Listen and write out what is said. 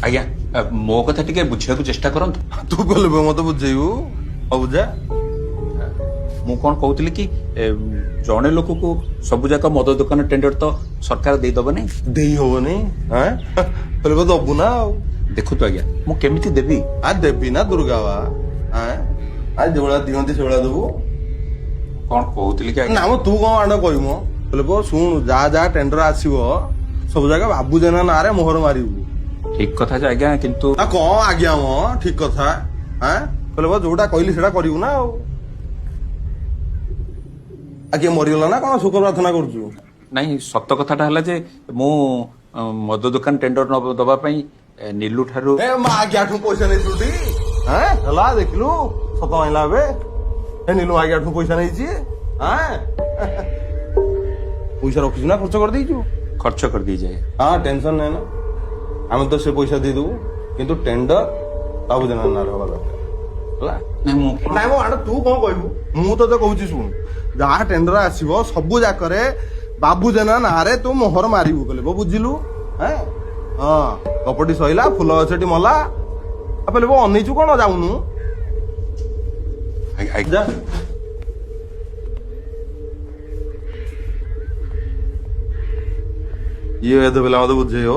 ଆଜ୍ଞା, ମୋ କଥା ଟିକେ ବୁଝିବାକୁ ଚେଷ୍ଟା କରନ୍ତୁ। ତୁ କହିଲୁ ମତେ ବୁଝେଇବୁ? ହଉ ବୁଝା। ମୁଁ କଣ କହୁଥିଲି କି, ଜଣେ ଲୋକକୁ ସବୁ ଯାକ ମଦ ଦୋକାନ ଟେଣ୍ଡର ତ ସରକାର ଦେଇଦବନି। ଦେଇ ହବନି କହିଲେ ଦବୁ ନା ଆଉ। ଦେଖନ୍ତୁ ଆଜ୍ଞା, ମୁଁ କେମିତି ଦେବି? ଆ ଦେବି ନା ଦୁର୍ଗା ବା, ଆ ଯୋଉଭଳିଆ ଦିଅନ୍ତି ସେଇଭଳିଆ ଦବୁ। କଣ କହୁଥିଲି କି ନା ମ, ତୁ କଣ ଆଣ କହିବୁ? କହିଲେ ଶୁଣୁ, ଯାହା ଯାହା ଟେଣ୍ଡର ଆସିବ ସବୁ ଜାଗା ବାବୁ ଜେନା ନାଁରେ ମୋହର ମାରିବୁ। ଠିକ କଥା ଯେ ଆଜ୍ଞା, କିନ୍ତୁ କଣ ଆଜ୍ଞା ମ, ଠିକ କଥା କହିଲେ ଯୋଉଟା କହିଲି ସେଇଟା କରିବୁ ନା ଆଉ। ଆଜ୍ଞା ମରିଗଲା ନା କଣ ଶୋକ ପ୍ରାର୍ଥନା କରୁଛୁ? ନାଇଁ, ସତ କଥାଟା ହେଲା ଯେ ମୁଁ ମଦ ଦୋକାନ ଟେଣ୍ଡର ଦବା ପାଇଁ ନିଲୁ ଠାରୁ ଆଜ୍ଞାଠୁ ପଇସା ନେଇଥିଲୁ ଟି? ହେଲା ଦେଖିଲୁ, ସତ ମାଇଲା ଏବେ। ନିଲୁ ଆଜ୍ଞାଠୁ ପଇସା ନେଇଛି। ପଇସା ରଖିଛୁ ନା ଖର୍ଚ୍ଚ କରିଦେଇଛୁ? ଖର୍ଚ୍ଚ କରିଦେଇଯାଏ। ହଁ, ଟେନସନ ନାଇଁ ନା, ଆମେ ତ ସେ ପଇସା ଦେଇଦବୁ, କିନ୍ତୁ ଟେଣ୍ଡର ବାବୁ ଜେନା ନାଁରେ ହବା ଦରକାର। ହେଲା? ନାଇଁ ମୋ ଆଡେ ତୁ କଣ କହିବୁ? ମୁଁ ତତେ କହୁଛି ଶୁଣୁ, ଯାହା ଟେଣ୍ଡର ଆସିବ ସବୁ ଯାକରେ ବାବୁ ଜେନା ନାଁରେ ତୁ ମୋହର ମାରିବୁ କହିଲେ ବୁଝିଲୁ? ହଁ, କପଟି ସଇଲା, ଫୁଲ ଗଛଟି ମଲା। କହିଲେ ଅନେଇଛୁ କଣ, ଯାଉନୁ ଯା। ଇଏ ଏତେ ପିଲା ମତେ ବୁଝେଇବ?